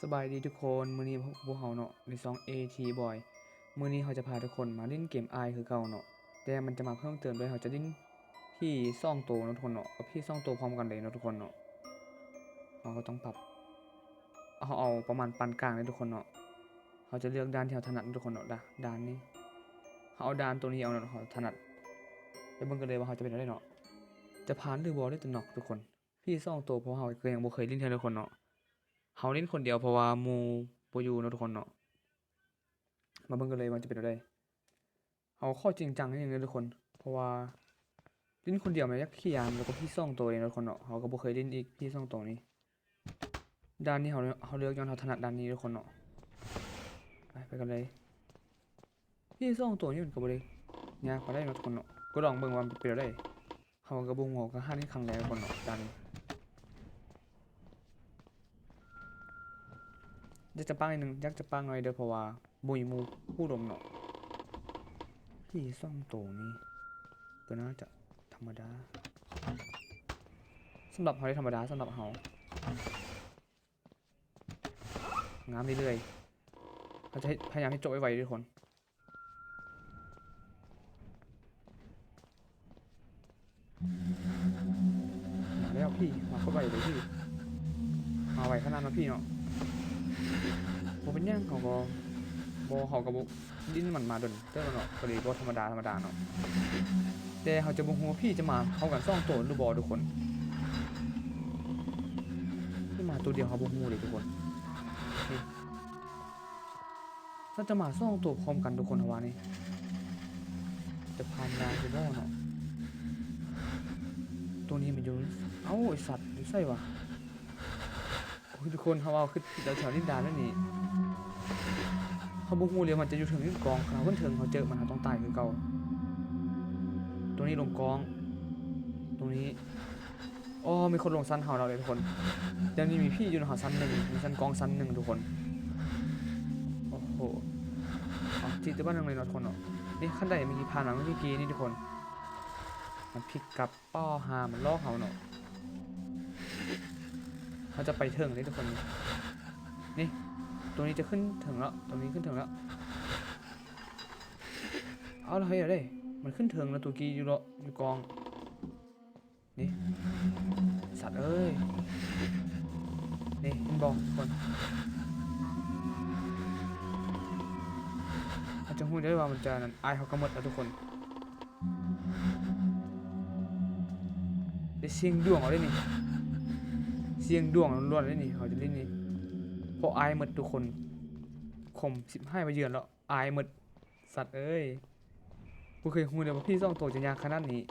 ສະບາຍດີທຸກຄົນ, ມື້ນີ້ມາພົບກັບພວກເຮົາເນາະ ໃນຊ່ອງ ເອທີ ບອຍ. ມື້ນີ້ເຮົາຈະພາທຸກຄົນມາຫຼິ້ນເກມອ້າຍຄືເກົ່າເນາະ, ແຕ່ມັນຈະມາເພີ່ມເຕີມດ້ວຍ ເຮົາຈະຫຼິ້ນຜີສອງໂຕເນາະທຸກຄົນເນາະ, ເອົາຜີສອງໂຕພ້ອມກັນເລີຍເນາະທຸກຄົນເນາະ. ເຮົາກໍຕ້ອງປັບ ເຮົາເອົາປະມານປານກາງເລີຍທຸກຄົນເນາະ. ເຮົາຈະເລືອກດ່ານທີ່ເຮົາຖະໜັດເນາະທຸກຄົນເນາະ. ດ່ານນີ້ ເຮົາເອົາດ່ານໂຕນີ້ເອົາເນາະ, ເຮົາຖະໜັດ. ໄປເບິ່ງກັນເລີຍວ່າເຮົາຈະເປັນແນວໃດເນາະ, ຈະຜ່ານຫຼືບໍ່ເດ້ເນາະທຸກຄົນ. ຜີສອງໂຕ ເພາະເຮົາກໍຍັງບໍ່ເຄີຍຫຼິ້ນເທື່ອເນາະທຸກຄົນເນາະ. ເຮົາຫຼິ້ນຄົນດຽວ ເພາະວ່າໝູ່ບໍ່ຢູ່ເນາະທຸກຄົນເນາະ. ມາເບິ່ງກັນເລີຍວ່າຈະເປັນແນວໃດ. ເຮົາຂໍຈິງຈັງນິດໜຶ່ງເດີທຸກຄົນ, ເພາະວ່າຫຼິ້ນຄົນດຽວມັນຢາກຂີ້ຢ້ານ, ແລ້ວກໍຜີສອງໂຕເດເນາະທຸກຄົນເນາະ. ເຮົາກໍບໍ່ເຄີຍຫຼິ້ນອີກ ຜີສອງໂຕນີ້. ດ່ານນີ້ເຮົາ ເຮົາເລືອກຍ້ອນເຮົາຖະໜັດດ່ານນີ້ທຸກຄົນເນາະ. ໄປ ໄປກັນເລີຍ. ຜີສອງໂຕນີ້ມັນກໍບໍ່ໄດ້ຍາກປານໃດເນາະທຸກຄົນເນາະ, ກໍລອງເບິ່ງວ່າມັນເປັນແນວໃດ. ເຮົາກໍບໍ່ຮູ້, ເຮົາກໍຫັດເຮັດຄັ້ງແລກກ່ອນເນາະ ດ່ານນີ້. ຢາກຈະປາກໜ້ອຍໜຶ່ງ, ຢາກຈະປາກໜ້ອຍເດີ ເພາະວ່າບໍ່ມີໝູ່ຮູ້ລົມເນາະ. ຜີສອງໂຕນີ້ກໍໜ້າຈະທຳມະດາ, ສຳລັບເຮົາເດ້ ທຳມະດາສຳລັບເຮົາ. ງາມເລື້ອຍໆ. ເຮົາຈະເຮັດ ພະຍາຍາມເຮັດໂຈະໄວໆເດີທຸກຄົນ. ມາແລ້ວພີ່, ມາໂຄດໄວເລີຍພີ່, ມາໄວຂະໜາດນັ້ນພີ່ເນາະ. ບໍ່ເປັນຫຍັງ, ເຮົາກໍບໍ່ ເຮົາກໍບໍ່ ຫຼິ້ນມັນມາດົນເຕີບແລ້ວເນາະ, ກໍເລີຍບໍ່ທຳມະດາ ທຳມະດາເນາະ. ແຕ່ເຮົາຈະບໍ່ຮູ້ວ່າຜີຈະມາພ້ອມກັນສອງໂຕຫຼືບໍ່ທຸກຄົນ. ຈະມາໂຕດຽວເຮົາບໍ່ຮູ້ເລີຍທຸກຄົນ. ນີ້ ໜ້າຈະມາສອງໂຕພ້ອມກັນທຸກຄົນ ເຮົາວ່ານີ້. ຈະຜ່ານດ່ານຢູ່ບໍ່ເນາະ? ໂຕນີ້ມັນຢູ່ ເອົ້າ ໄອ້ສັດ ຢູ່ໃສວະ? ໂອ້ຍ ທຸກຄົນ, ເຮົາເວົ້າຄືແຖວໆນີ້ດ່ານແລ້ວນີ້. ເຮົາບໍ່ຮູ້ເລີຍວ່າມັນຈະຢູ່ເທິງຫຼືກອງ. ຄັນເຮົາຂຶ້ນເທິງ ເຮົາເຈີມັນ ເຮົາຕ້ອງຕາຍຄືເກົ່າ. ໂຕນີ້ລົງກອງ. ໂຕນີ້ ໂອ້ ມີຄົນລົງຊັ້ນເຮົາແລ້ວເດ້ທຸກຄົນ. ດຽວນີ້ມີຜີຢູ່ນຳເຮົາຊັ້ນໜຶ່ງ, ມີຊັ້ນກອງຊັ້ນໜຶ່ງທຸກຄົນ. ໂອ້ໂຫ ເອົາ ຈີດແຕ່ບາດໜຶ່ງເລີຍເນາະທຸກຄົນເນາະ. ນີ້ ຄັນໄດເມື່ອກີ້ຜ່ານມາເມື່ອກີ້ນີ້ທຸກຄົນ, ມັນພິກກັບ. ປ້າ ຫາມັນຫຼອກເຮົາເນາະ. ເຮົາຈະໄປເຖິງເດ້ທຸກຄົນ. ນີ້ ໂຕນີ້ຈະຂຶ້ນເຖິງແລ້ວ, ໂຕນີ້ຂຶ້ນເຖິງແລ້ວ. ເອົາລະ ເຮີ້ຍ ເອົາເດ້, ມັນຂຶ້ນເຖິງແລ້ວ ໂຕກີ້ຢູ່ເລາະ ຢູ່ກອງ. ນີ້ ສັດເອີຍ. ນີ້ ເຫັນບໍ່ທຸກຄົນ? ເຮົາຈະຮູ້ໄດ້ວ່າມັນຈະນັ້ນ ອ້າຍເຮົາກໍໝົດແລ້ວທຸກຄົນ. ໄດ້ສ່ຽງດວງເອົາເດ້ນີ້, ສ່ຽງດວງລ້ວນໆເດ້ນີ້ ເຮົາຈະຫຼິ້ນນີ້. ເພາະອ້າຍໝົດທຸກຄົນ, ຂົມຊິບຫາຍມາເຢືອນແລ້ວ, ອ້າຍໝົດ. ສັດເອີຍ, ບໍ່ເຄີຍຮູ້ເລີຍວ່າຜີສອງໂຕຈະຍາກຂະໜາດນີ້.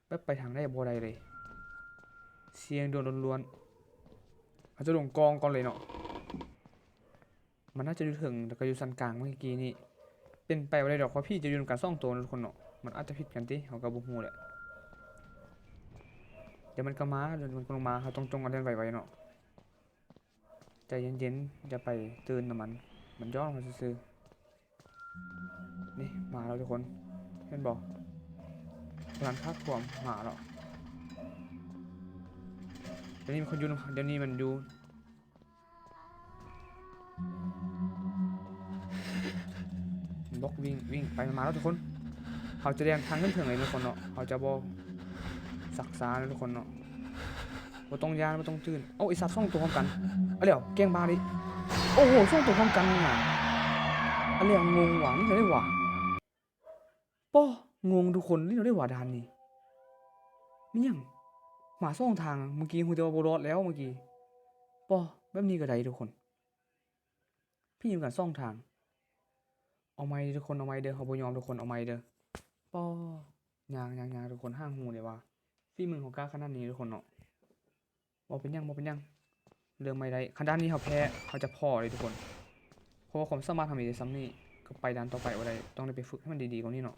ແບບໄປທາງໃດບໍ່ໄດ້ເລີຍ, ສ່ຽງດວງລ້ວນໆ. ເຮົາຈະລົງກອງກ່ອນເລີຍເນາະ. ມັນໜ້າຈະຢູ່ເທິງ ແລ້ວກໍຢູ່ຊັ້ນກາງເມື່ອກີ້ນີ້. ເປັນໄປບໍ່ໄດ້ດອກ ເພາະຜີຈະຢູ່ນຳກັນສອງໂຕເນາະທຸກຄົນເນາະ. ມັນອາດຈະຜິດກັນຕິ, ເຮົາກໍບໍ່ຮູ້ແຫຼະ. ດຽວມັນກໍມາ, ດຽວມັນກໍລົງມາ, ເຮົາຕ້ອງ ຕ້ອງອາໄລໄວໆເນາະ. ໃຈເຢັນໆ, ຢ່າໄປຕື່ນນຳມັນ, ມັນຍ້ອນເຮົາຊື່ໆ. ນີ້ ມາແລ້ວທຸກຄົນ, ເຫັນບໍ່? ພະລັງທາດຄວາມມາແລ້ວ. ດຽວນີ້ມີຄົນຢູ່ນຳ, ດຽວນີ້ມັນຢູ່ ບລັອກ ວິ່ງ ວິ່ງໄປ. ມາແລ້ວທຸກຄົນ, ເຮົາຈະແລ່ນທາງຂຶ້ນເທິງເລີຍທຸກຄົນເນາະ, ເຮົາຈະບໍ່ຊັກຊ້າເລີຍທຸກຄົນເນາະ. ບໍ່ຕ້ອງຢ້ານ ບໍ່ຕ້ອງຕື່ນ. ເອົາ ໄອ້ສັດ ສອງໂຕພ້ອມກັນ. ອາ ແລ້ວ ແກ້ງບ້າເດ້. ໂອ້ໂຫ ສອງໂຕພ້ອມກັນນະ. ອາ ແລ້ວ ງົງຫວາ ນີ້ແນວໃດຫວາ? ປ໊ອ ງົງທຸກຄົນ, ນີ້ແນວໃດຫວາດ່ານນີ້? ແມ່ນຫຍັງ? ມາສອງທາງ, ເມື່ອກີ້ຮູ້ແຕ່ວ່າບໍ່ລອດແລ້ວເມື່ອກີ້. ປ໊ອ ແບບນີ້ກໍໄດ້ທຸກຄົນ. ຜີຢູ່ກັນສອງທາງ. ເອົາໃໝ່ເດີທຸກຄົນ, ເອົາໃໝ່ເດີ, ເຮົາບໍ່ຍອມທຸກຄົນ, ເອົາໃໝ່ເດີ. ປ໊ອ ຍ່າງໆໆ ທຸກຄົນ, ຫາງຮູ້ເດ້ວ່າ ຝີມືເຮົາກ້າຂະໜາດນີ້ທຸກຄົນເນາະ. ບໍ່ເປັນຫຍັງ ບໍ່ເປັນຫຍັງ, ເລີ່ມໃໝ່ໄດ້. ຄັນດ່ານນີ້ເຮົາແພ້ ເຮົາຈະພໍ້ເດ້ທຸກຄົນ, ເພາະວ່າຄວາມສາມາດເຮົາມີແຕ່ສ່ຳນີ້, ກໍໄປດ່ານຕໍ່ໄປບໍ່ໄດ້, ຕ້ອງໄດ້ໄປຝຶກໃຫ້ມັນດີໆກວ່ານີ້ເນາະ.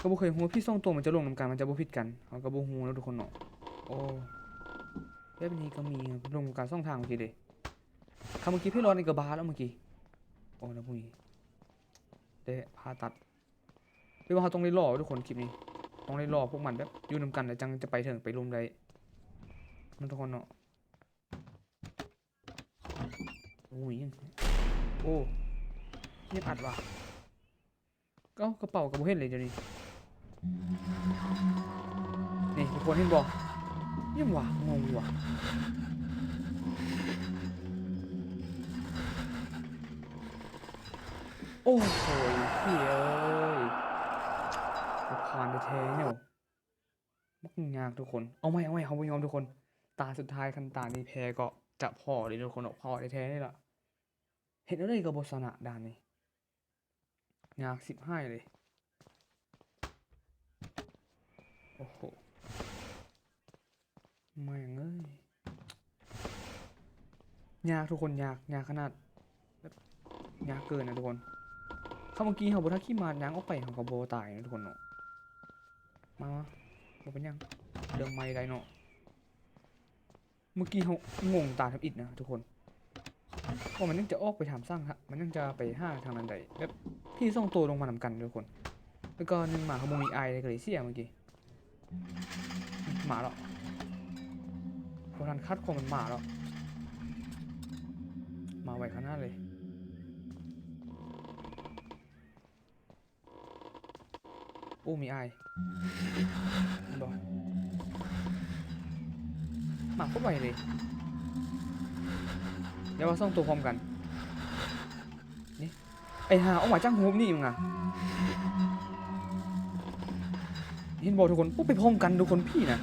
ກໍບໍ່ເຄີຍຮູ້ວ່າຜີສອງໂຕມັນຈະລົງນຳກັນ, ມັນຈະບໍ່ຜິດກັນ, ເຮົາກໍບໍ່ຮູ້ເນາະທຸກຄົນເນາະ. ໂອ້ ແບບນີ້ກໍມີ, ລົງນຳກັນສອງທາງເມື່ອກີ້ເດ້. ຄັນເມື່ອກີ້ເພລອດນີ້ກໍບ້າແລ້ວເມື່ອກີ້. ໂອ້ ແລ້ວພວກນີ້ໄດ້ຜ່າຕັດ. ແປວ່າເຮົາຕ້ອງໄດ້ລໍທຸກຄົນ, ຄລິບນີ້ຕ້ອງໄດ້ລໍພວກມັນແບບຢູ່ນຳກັນ ແລ້ວຈັ່ງຈະໄປເຖິງໄປລຸ່ມໄດ້ເນາະທຸກຄົນເນາະ. ໂອ້ຍ ໂອ້ ຍັງອັດວ່າ ເອົ້າ ກະເປົາກະບໍ່ເຫັນເລີຍດຽວນີ້. ນີ້ທຸກຄົນເຫັນບໍ່? ຍັງວ່າ ງົງຢູ່ວ່າ. ໂອ້ໂຫ ເຮີ້ຍ ບໍ່ຜ່ານແທ້ໆ ແນວ ມັກຍາກທຸກຄົນ. ເອົາໃໝ່ ເອົາໃໝ່ ເຮົາບໍ່ຍອມທຸກຄົນ. ຕາສຸດທ້າຍ ຄັນຕານີ້ແພ້ກໍຈະພໍ້ເລີຍທຸກຄົນເນາະ ພໍ້ແທ້ໆ ນີ້ລະ. ເຮັດແນວໃດກໍບໍ່ຊະນະດ່ານນີ້ ຍາກຊິບຫາຍເລີຍ. ໂອ້ໂຫ ແມ່ງເອີຍ ຍາກທຸກຄົນ ຍາກ ຍາກຂະໜາດ ແບບຍາກເກີນນະທຸກຄົນ. ຄັນເມື່ອກີ້ເຮົາບໍ່ທັກຂີ້ໝາດຍ່າງອອກໄປ ເຮົາກໍບໍ່ຕາຍນະທຸກຄົນເນາະ. ມາ ມາ ບໍ່ເປັນຫຍັງ ເລີ່ມໃໝ່ໄດ້ເນາະ. ເມື່ອກີ້ເຮົາງົງຕາທຳອິດນະທຸກຄົນ ວ່າມັນຍັງຈະອອກໄປທາງສັງ ມັນຍັງຈະໄປຫາທາງນັ້ນໄດ້ ແບບຜີສອງໂຕລົງມານຳກັນທຸກຄົນ. ແລ້ວກໍໜຶ່ງມາເຮົາບໍ່ມີອາຍເລີຍ ກໍເລີຍເສຍເມື່ອກີ້. ມາແລ້ວ ບໍ່ທັນຄາດຄວາມມັນມາແລ້ວ ມາໄວຂະໜາດເລີຍ. ໂອ້ ມີອ້າຍ ເຫັນບໍ່? ມາໂຄດໄວເລີຍ. ຢ່າວ່າສອງໂຕພ້ອມກັນ ນີ້ ໄອ້ຫ່າ ອອກມາຈາກຮູບນີ້ມຶງນະ. ເຫັນບໍ່ທຸກຄົນ? ໂອ້ ໄປພ້ອມກັນທຸກຄົນ ຜີນະ.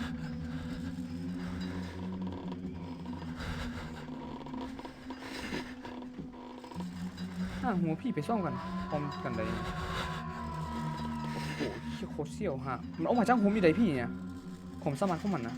ຫາງຫົວຜີໄປສ່ອງກັນ ພ້ອມກັນໄດ້. ໂອ້ໂຫ ໂຄດສຽວຫາ. ມັນອອກມາຈາກຮົ່ມອີ່ໃດຜີນີ້ນະ? ຄວາມສາມາດຂອງມັນນະ.